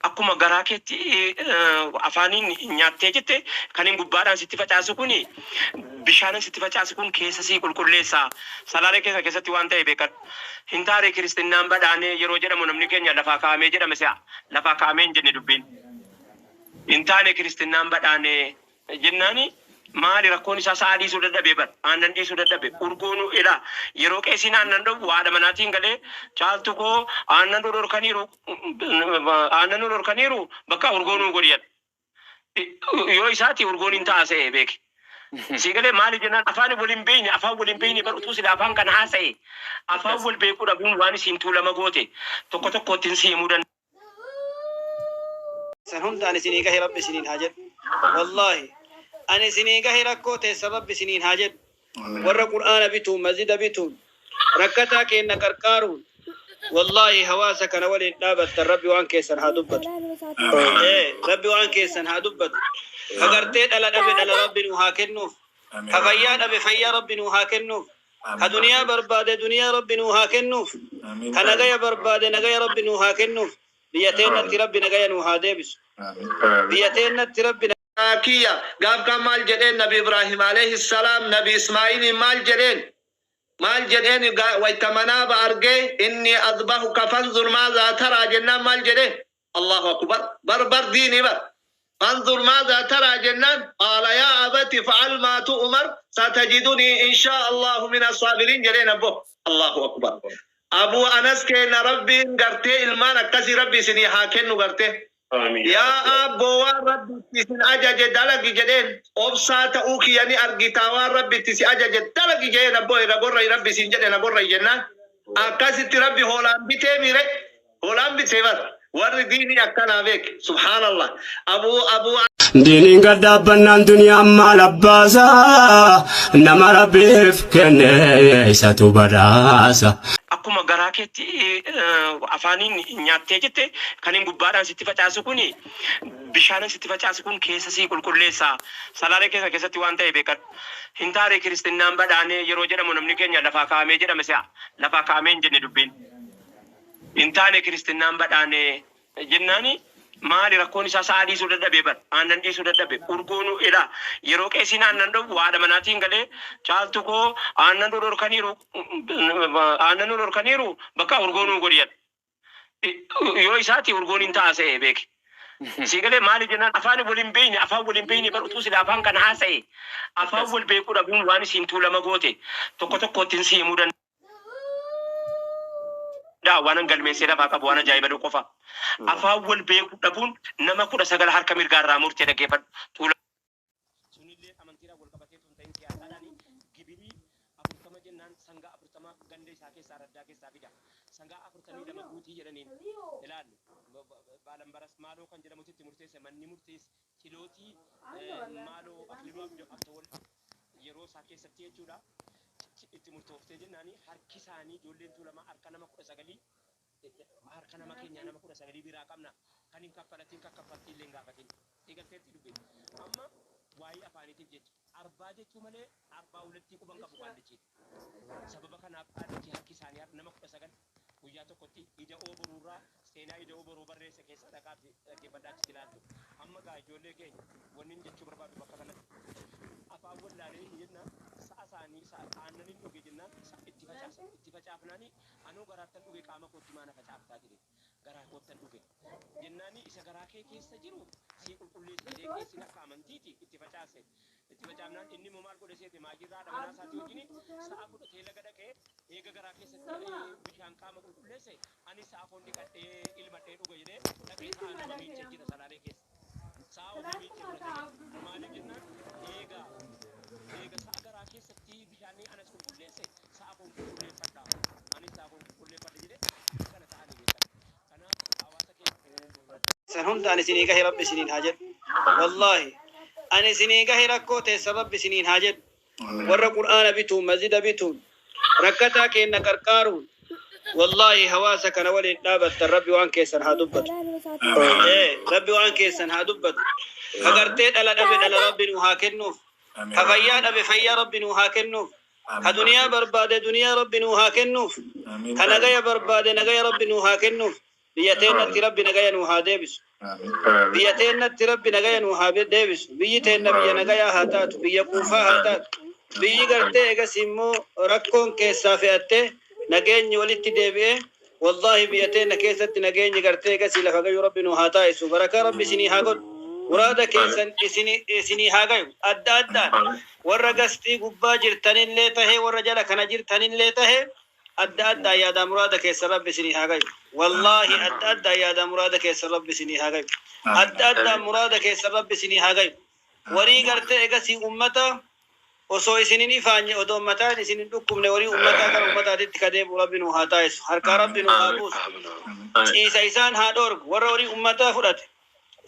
Akkuma garaa keetti afaaniin nyaattee jette, kan hin gubbaadhaan sitti facaasu kun, bishaanin sitti facaasu kun keessa sii qulqulleessa. Salaalee keessa keessatti waan ta'e beekadhu. Hin taare kiristinnaan badhaanee yeroo jedhamu namni keenya lafaa kaa'amee jedhame se'a. Lafaa kaa'amee hin jenne dubbiin. Hin taane kiristinnaan badhaanee jennaani, maali rakkoon isaa? Sa'a dhiisuu dadhabe bar, aannan dhiisuu dadhabe. Urgoonu ilaa yeroo qeesiin aannan dhowwu haadha manaatiin galee, "Caaltu koo, aannan nu dhorkaniiru, aannan nu dhorkaniiru, bakka urgoo nuu godhi," jedha. Yoo isaati urgoon hin ta'a se'e beeki. Sii galee? Maali jennaan, afaan wal hin beekne, afaan wal hin beekne bar. Utuu sila afaan kana haasa'e, afaan wal beekuu dhabuun waan isiin Tuulama goote tokko tokkoottiin si himuu danda'a. San hundaan isinii gahe, Rabbi isiniin haa jedhu. Wallaahi ani isinii gahe, rakkoo teessan Rabbi isiniin haa jedhu. Warra Qur'aana bituun, masjida bituun, rakkataa keenna qarqaaruun, wallaahi hawaasa kana waliin dhaabattan, Rabbi waan keessan haa dubbatu. Ee, Rabbi waan keessan haa dubbatu. Ka gartee dhala dhabe dhala Rabbi nuu haa kennuuf. Ka fayyaa dhabe fayyaa Rabbi nuu haa kennuuf. Ka duniyaa barbaade duniyaa Rabbi nuu haa kennuuf. Ka nagaya barbaade nagaya Rabbi nuu haa kennuuf. Biyya teennatti Rabbi nagaya nuu haa deebisu. Biyya teennatti Rabbi Kiyya gaaf kaan maal jedheen? Nabi Ibraahim alayhi salaam Nabi Ismaa'iliin maal jedheen? Maal jedheen? Wayta manaaba argee, "إني أذبحك فانظر ماذا ترى" jennaan maal jedheen? Allahu akbar! Bar bar diini bar. "فانظر ماذا ترى" jennaan, "قال يا أبت افعل ما تؤمر ستجدني إن شاء الله من الصابرين" jedheen. Abbo, Allahu akbar! Abu Anas keenya, Rabbiin gartee ilmaan akkasii Rabbi isinii haa kennu. Gartee "Yaa aabboo, waan Rabbi isin ajaje dalagi" jedheen. "Obsaa ta'uu kiyya ni argitaa, waan Rabbi itti si ajaje dalagi" jedheen. "Abboo, na gorra'i Rabbi isin jedhe, na gorra'i" jennaan, akkasitti Rabbi hoolaan bitee mire, hoolaan bitee bar. Warri diinii akkanaa beek. Subhaanallah, abu Diiniin gad dhaabbannaan duniyaan maal abbaasaa, nama Rabbiif kenne isatu badhaasa. Akkuma garaa keetti afaaniin nyaattee jette, kan hin gubbaadhaan sitti facaasu kun, bishaanin sitti facaasu kun keessa sii qulqulleessa. Salaalee keessa keessatti waan ta'e beekadhu. Hin taare kiristinnaan badhaanee yeroo jedhamu namni keenya lafaa kaa'amee jedhame se'a. Lafaa kaa'amee hin jenne dubbiin. Hin taane kiristinnaan badhaanee jennaani, maali rakkoon isaa? Sa'a dhiisuu dadhabe bar, aannan dhiisuu dadhabe. Urgoonu ilaa yeroo qeesiin aannan dhowwu haadha manaatiin galee, "Caaltu koo, aannan nu dhorkaniiru, aannan nu dhorkaniiru, bakka urgoo nuu godhi" jedha. Yoo isaati urgoon hin ta'a se'e beeki. Sii galee? Maali jennaan, afaan wal hin beekne, afaan wal hin beekne bar. Utuu sila afaan kana haasa'e, afaan wal beekuu dhabuun waan isiin Tuulama goote tokko tokkoottiin si himuu danda'a. Waan galmeessee lafaa qabu waan ajaa'ibadhu qofa. Afaan wal beekuu dhabuun nama 19 harka mirgaarraa murtee, dhaggeeffadhu. Tuula sunillee amantiidhaan wal qabatee tun ta'in, siyaasaadhaan gibirii 40 jennaan sangaa 40 ganda isaa keessaa, raddaa keessaa fida. Sangaa 42 guutii jedhaniin. Ilaallu. Baalambaras maaloo kan jedhamutti itti murteesse, manni murteesse chilootii maaloo Akililuu Abtawol yeroo isaa keessatti jechuudha. Itti murtooftee jennaani harki isaanii, ijoolleen Tuulamaa harka nama 19, harka nama keenyaa nama 19 biraa qabna, kan hin kaffalatin, kan kaffaltii illee hin gaafatin. Eegalteetti dubbi. Amma waa'ee afaaniitiif jecha arbaa jechuu malee arbaa hulattii quban qabu qaallichi. Sababa kanaaf qaallichi harki isaanii nama 19 guyyaa tokkotti ida'oo boruurraa, seenaa ida'oo boruu barreesse keessa dhaqaatti dhaggeeffadhaa, achitti ilaaltu. Amma gaa ijoollee keenya, wanni inni jechuu barbaadu bakka kanatti, afaan wallaalee hin jennaan, sa'a isaanii aannan hin dhuge jennaan itti facaasan. Itti facaafnaani, "Anoo garaattan dhuge, qaama kootti maana facaaftaa?" jedhe. "Garaa koottan dhuge" jennaani, "Isa garaa kee keessa jiru sii qulqulleessa" jedhee keessin akka amantiiti itti facaase. Itti facaafnaan inni immoo maal godhe seete? Maayirraa haadha manaa isaatii wajjin sa'a fudhatee laga dhaqee, eega garaa keessatti bishaan qaama qulqulleesse, "Ani sa'a foon dhiqadhee ilmadhee dhuga" jedhee dhaqee sa'a nama miiccee jira Salaalee keessa. Sa'a ofii miiccee fudhatee jira. Maaliif jennaan, eega sa'a garaa keessatti bishaan anas qulqulleesse, sa'a foon qulqulleeffadha. "Anis sa'a foon qulqulleeffadha" jedhee akka kana ta'anii beekan. Kanaaf hawaasa keenya. San hundaan isinii gahe, Rabbi isiniin haa jedhu. Wallaahi ani isinii gahe, rakkoo teessan Rabbi isiniin haa jedhu. Warra Qur'aana bituun, masjida bituun, rakkataa keenna qarqaaruun, wallaahi hawaasa kana waliin dhaabattan, Rabbi waan keessan haa dubbatu. Ee, Rabbi waan keessan haa dubbatu. Ka gartee dhala dhabe dhala Rabbi nuu haa kennuuf. Ka fayyaa dhabe fayyaa Rabbi nuu haa kennuuf. Ka duniyaa barbaade duniyaa Rabbi nuu haa kennuuf. Ka nagaya barbaade nagaya Rabbi nuu haa kennuuf. Biyya teennatti Rabbi nagaya nuu haa deebisu. Biyya teennatti Rabbi nagaya nuu haa deebisu. Biyyi teenna biyya nagayaa haa taatu, biyya quufaa haa taatu. Biyyi gartee egas immoo rakkoon keessaa fe'attee nageenyi walitti deebi'ee, wallaahi, biyya teenna keessatti nageenyi gartee egasii lafa gayu Rabbi nuu haa taa'isu. Barakaa Rabbi isinii haa godhu. Muraada keessan isinii haa gayu. Adda addaan warra gastii gubbaa jirtanillee tahee, warra jala kana jirtanillee tahee, adda addaan yaadaa muraada keessan Rabbi isinii haa gayu. Wallaahi, adda addaan yaadaa muraada keessan Rabbi isinii haa gayu. Adda addaan muraada keessan Rabbi isinii haa gayu. Warii gartee egasii ummata osoo isinin ifaanye, odoo mataan isin hin dhukkubne, warii ummataa gara ummataatitti ka deebi'u Rabbi nuu haa taa'isu. Harkaa Rabbi nuu haa buusu. Ciisa isaan haa dhoorgu. Warra horii ummataa fudhate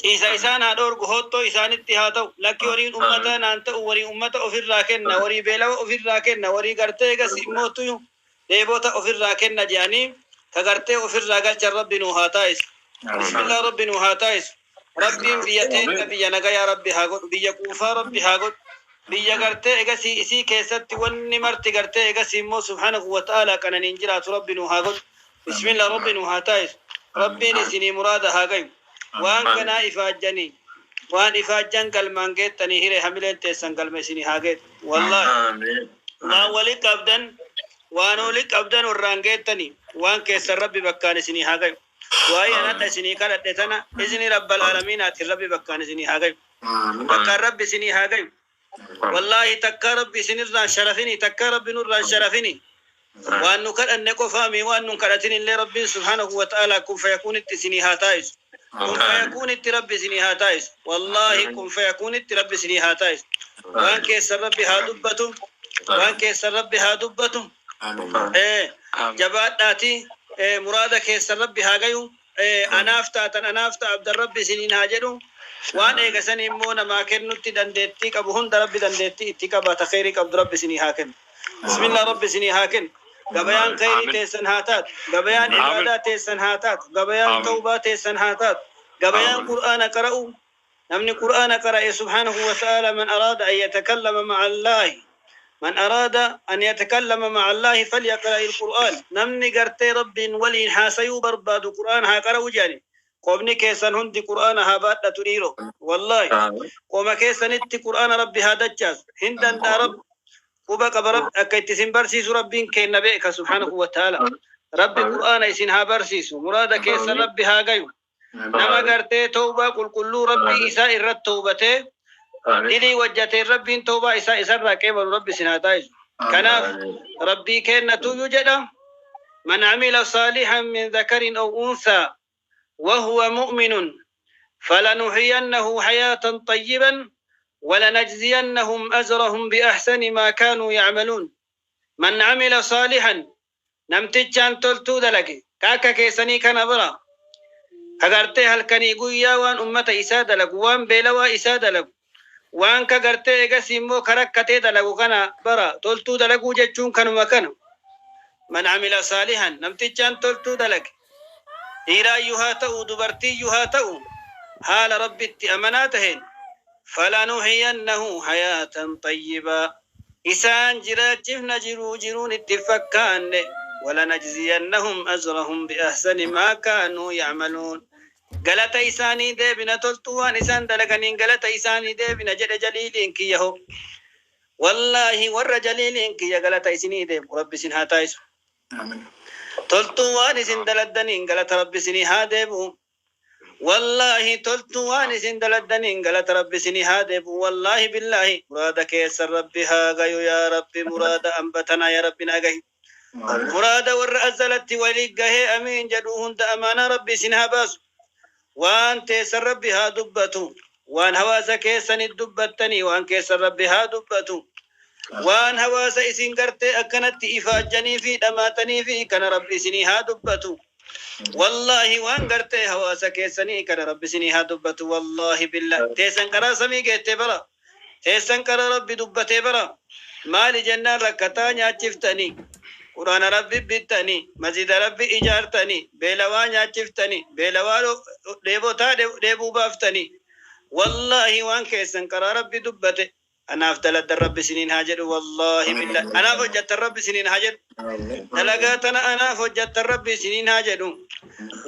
ciisa isaan haa dhoorgu, hottoo isaanitti haa ta'u. Lakki, horiin ummataa naan ta'u, warii ummata ofirraa kenna, warii beelawa ofirraa kenna, warii gartee egas immootu dheebota ofirraa kenna jedhanii ka gartee ofirraa galchan Rabbi nuu haa taa'isu. Bismillah, Rabbi nuu haa taa'isu. Rabbiin biyya teenna biyya nagayaa Rabbi haa godhu, biyya quufaa Rabbi haa godhu, biyya gartee egasii isii keessatti wanni marti gartee egasii immoo subhaanahu wa ta'aalaa qananiin jiraatu Rabbi nuu haa godhu. Bismillah, Rabbi nuu haa taa'isu. Rabbiin isinii muraada haa gayu. Waan kanaa ifaajjanii, waan ifaajjan galmaan geettanii, hiree hamileen teessan galma isinii haa geettu. Wallaahi, waan wali qabdan, waan wali qabdan warraan geettanii, waan keessan Rabbi bakkaan isinii haa gayu. Waa'ee anadha isinii kadhadhe tana isinii rabbal aalamiinaatiin Rabbi bakkaan isinii haa gayu. Bakkaan Rabbi isinii haa gayu. Wallaahi, takkaa Rabbi isinirraan sharafini, takkaa Rabbi nurraan sharafini. Waan nu kadhanne qofaami, waan nun kadhatin illee Rabbiin subhaanahu wa ta'aalaa kun fayakuunitti isinii haa taa'isu. Kun fayakuunitti Rabbi isinii haa taa'isu. Wallaahi, kun fayakuunitti Rabbi isinii haa taa'isu. Waan keessan Rabbi haa dubbatu. Waan keessan Rabbi haa dubbatu. Jabaadhaati muraada keessan Rabbi haa gayu. Anaaf taatan, anaaf ta'a abdan Rabbi isiniin haa jedhu. Waan eegasanii immoo namaa kennutti dandeettii qabu hunda Rabbi dandeettii itti qabaata, kheyrii qabdu Rabbi isinii haa kennu. Bismillah, Rabbi isinii haa kennu. Gabayaan kheyrii teessan haa taatu. Gabayaan ibaadaa teessan haa taatu. Gabayaan tawbaa teessan haa taatu. Gabayaan Qur'aana qara'u. Namni Qur'aana qara'e subhaanahu wa ta'ala, man araada an yatakallama ma'a Allaahi, man araada an yatakallama ma'a Allaahi falyaqra'i al-Qur'aan. Namni gartee Rabbiin waliin haasayuu barbaadu Qur'aan haa qara'u jedhani. Qomni keessan hundi Qur'aana haa baadhatu dhiiro. Wallaahi, qoma keessanitti Qur'aana Rabbi haa dachaasu. Hin danda'a Rabbi. Quba qaba Rabbi akka itti isin barsiisu, Rabbiin kenna beeka subhaanahu wa ta'ala. Rabbi Qur'aana isin haa barsiisu. Muraada keessan Rabbi haa gayu. Nama gartee tawbaa qulqulluu Rabbii isaa irratti tawbatee dilii wajjateen Rabbiin tawbaa isaa isarraa qeebalu Rabbi isin haa taa'isu. Kanaaf Rabbii kennatuyyuu jedha: من عمل صالحا من ذكر أو أنثى وهو مؤمن فلنحيينه حياة طيبا ولنجزينهم أجرهم بأحسن ما كانوا يعملون. من عمل صالحا، namtichaan toltuu dalage kaakka keessanii kana bira kagartee halkanii guyyaa waan ummata isaa dalagu, waan beelawaa isaa dalagu, waan ka gartee egas immoo karakkatee dalagu kana bara toltuu dalaguu jechuun kanuma kana. من عمل صالحا، namtichaan toltuu dalage, dhiiraayyuu haa ta'u, dubartiiyyuu haa ta'u, haala Rabbitti amanaa taheen, فلنحيينه حياة طيبة، isaan jiraachifna jiruu jiruun itti fakkaanne. ولنجزينهم أجرهم بأحسن ما كانوا يعملون، galata isaanii deebina, toltuu waan isaan dalaganiin galata isaanii deebina jedhe jaliiliin kiyya ho. Wallaahi, warra jaliiliin kiyya galata isinii deebu Rabbi isin haa taa'isu. Toltuu waan isin daladdaniin galata Rabbi isinii haa deebu. Wallaahi, toltuu waan isin daladdaniin galata Rabbi isinii haa deebu. Wallaahi billaahi, muraada keessan Rabbi haa gayu. Yaa Rabbi, muraada ambatanaa yaa Rabbi naa gahi. Muraada warra azalatti walii gahee amiin jedhu hunda amaanaa Rabbi isin haa baasu. Waan teessan Rabbi haa dubbatu. Waan hawaasa keessanit dubbattanii, waan keessan Rabbi haa dubbatu. Waan hawaasa isin gartee akkanatti ifaajjanii fi dhamaatanii fi kana Rabbi isinii haa dubbatu. Wallaahi, waan gartee hawaasa keessanii kana Rabbi isinii haa dubbatu. Wallaahi billah, teessan karaa samii geettee bara, teessan karaa Rabbi dubbatee bara. Maali jennaan, rakkataa nyaachiftanii, Quraana Rabbi bittanii, masjida Rabbi ijaartanii, beelawaa nyaachiftanii, beelawaa dheebotaa dheebuu baaftanii, wallaahi, waan keessan karaa Rabbi dubbate. Anaaf daladdan Rabbi isiniin haa jedhu, wallaahi billahi. Anaaf hojjattan Rabbi isiniin haa jedhu. Dalagaa tana anaaf hojjattan Rabbi isiniin haa jedhu.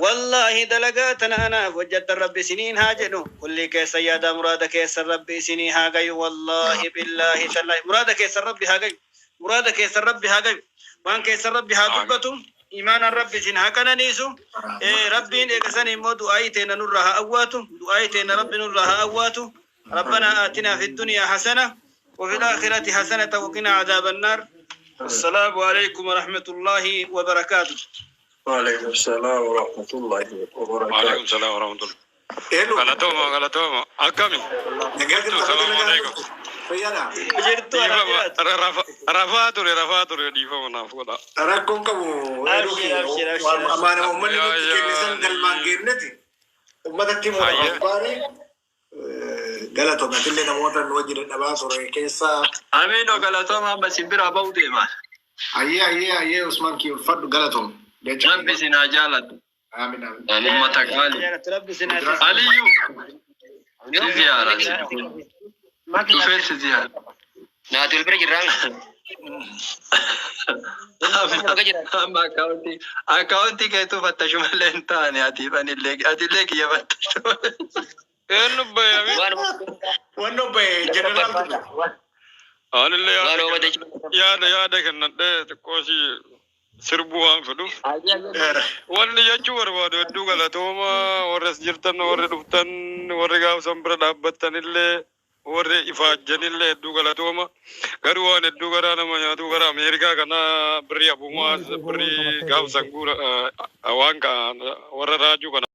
Wallaahi dalagaa tana anaaf hojjattan Rabbi isiniin haa jedhu. Kullii keessa yaada muraada keessan Rabbi isinii haa gayu. Wallaahi billaahi tallaahi. Muraada keessan Rabbi haa gayu. Muraada keessan Rabbi haa gayu. Waan keessan Rabbi haa dubbatu. Imaanaan Rabbi isin haa qananiisu. Rabbiin eegasan immoo du'aayii teena nurraa haa awwaatu. Du'aayii teena Rabbi nurraa haa awwaatu. ربنا آتنا في الدنيا حسنة وفي الآخرة حسنة وقنا عذاب النار. السلام عليكم ورحمة الله وبركاته. وعليكم السلام ورحمة الله وبركاته. وعليكم السلام ورحمة الله. Elu. Galatooma, galatooma. Akkami? Nagaa Jirtu, jirta? salaamu alaikum. Fayyaadha. Jirtu. Dhiifama, rafaa ture, rafaa ture, dhiifama naaf godha. Rakkoon qabu. Abshir, abshir, abshir. Amaana uummanni Yaa, nutti kenne san yaa. galmaan geenneti. Uummatatti himuudha Ayya. barbaade. Galatooma illee namoota nu wajjin dadhabaa ture keessaa. Amiinoo, galatooma, amma isin biraa ba'uu deema. Ayyee, ayyee, ayyee, Usmaan kiyya, uffadhu, galatooma. Rabbi isin haa jaalatu. Aamin, aamin. Uummata qaali. Rabbi sinaa Aliyyuu si ziyaara. Dhufee si ziyaara. Naati wal bira jirraa. Amma akkaawuntii keetuu fattashu malee hin taane, atiif anillee atillee kiyya fattashu malee. Eenyu bayami? Wanno bahe jeneraal ture. Anillee Waan yaada oomate. yaada kennadhee xiqqoo si sirbuu waan fedhuuf. Wanni jechuu barbaadu, hedduu galatooma warri as jirtan, warri dhuftan, warri gaafsan bira dhaabbattan illee, warri ifaajjanillee hedduu galatooma. Garuu waan hedduu garaa nama nyaatu, gara Ameerikaa kana birrii abumaa birrii gaafsan guura waan warra raajuu kana.